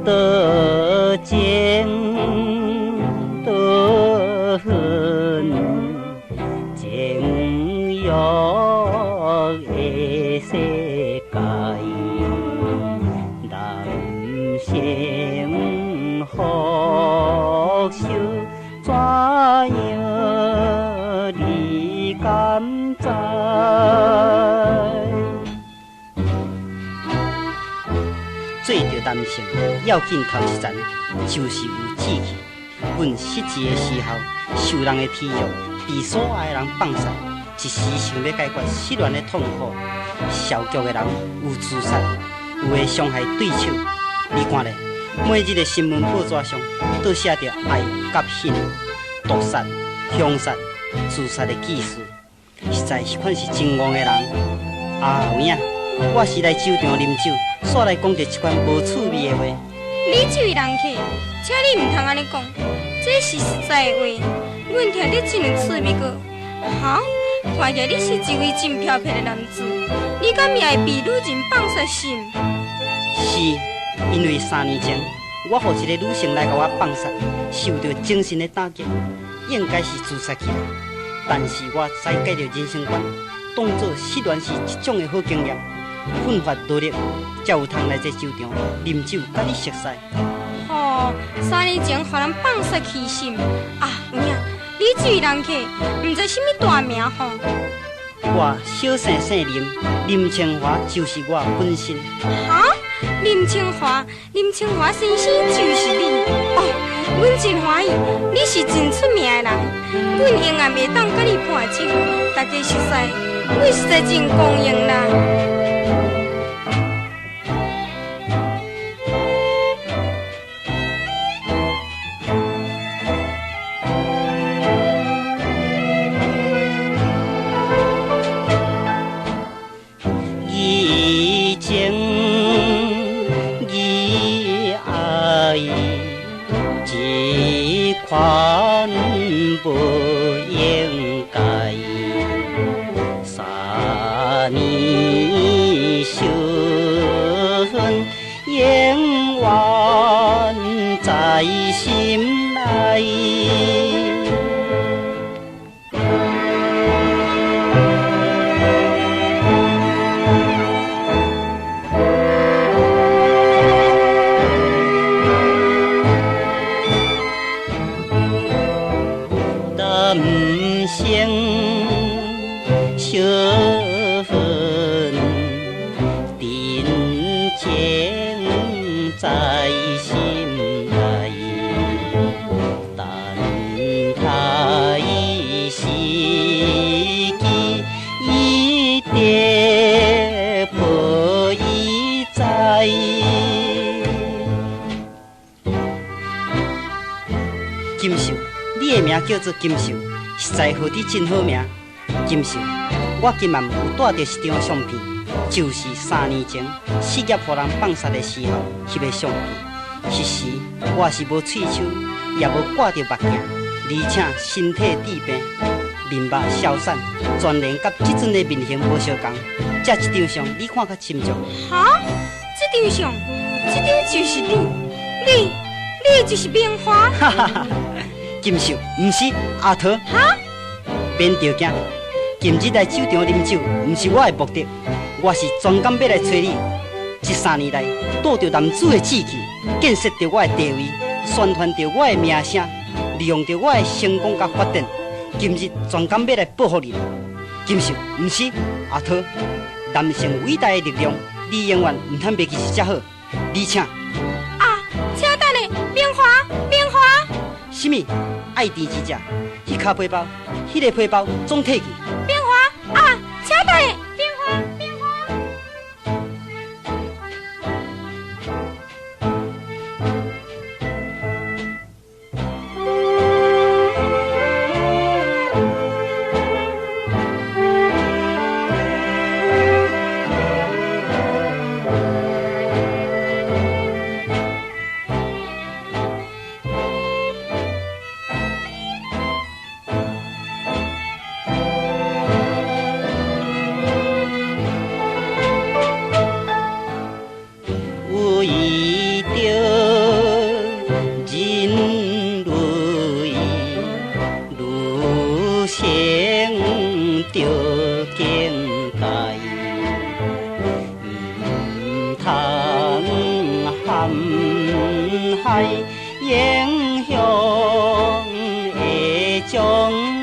多情多恨，情欲的世界，男性福寿怎样？你敢知？做著男性，要紧头一层就是有志气。阮失志的时候，受人的欺辱，被所爱的人放杀，一时想欲解决失恋的痛苦。消极的人有自杀，有的伤害对手。你看咧，每日的新闻报纸上都写著爱佮恨、毒杀、凶杀、自杀的记事，实在彼款是真戆的人。啊，有影，我是来酒場啉酒，煞來講著這款無趣味的話。你這位人客，請你毋通按呢講，這是實在的話。阮聽得真有趣味閣。哈，看起來你是一位真飄撇的男子，你敢也會被女人放殺心？是，因為3年前，我予一個女性來共我放殺，受著精神的打擊，應該是自殺去了。但是我再改著人生觀，當作失戀是一種的好經驗，奮發努力，才有通來這酒場啉酒，佮你熟似。吼，3年前予人放殺去心啊，有影，你這位人客，毋知啥物大名吼？我小姓姓林，林清華就是我本身。哈？林清華，林清華先生就是你哦！阮真歡喜，你是真出名的人，阮永遠袂當佮你伴酒，大家熟似，阮實在真光榮啦。義情義愛，這款無應該。3年相恨，永遠在心內。男性相恨，真情在心內，等待時機，一定無伊在。金秀，你的名叫做金秀，實在予你真好名。金秀，我今晚有帶著一張相片，就是3年前失業予人放殺的時候翕的相片。彼時我是無喙鬚，也無掛著目鏡，而且身體治病，面目消散，全然佮這陣的面型無相仝。這一張相你看較深著。哈？這張相，這張就是你，你，你就是明華。哈哈哈！金秀，毋是阿桃。哈？免著驚，今日來酒場啉酒，毋是我的目的，我是專工欲來揣你。這3年來，賭著男子的志氣，建設著我的地位，宣傳著我的名聲，利用著我的成功佮發展。今日專工欲來報復你。金秀，毋是阿桃，男性偉大的力量，你永遠毋通袂記是才好。而且，啊，請等下，明華，明華。啥物？愛甜之者，彼跤皮包，彼个皮包總提去。明華啊，請等下，明華，明華。清著境界，毋通陷害英雄的將。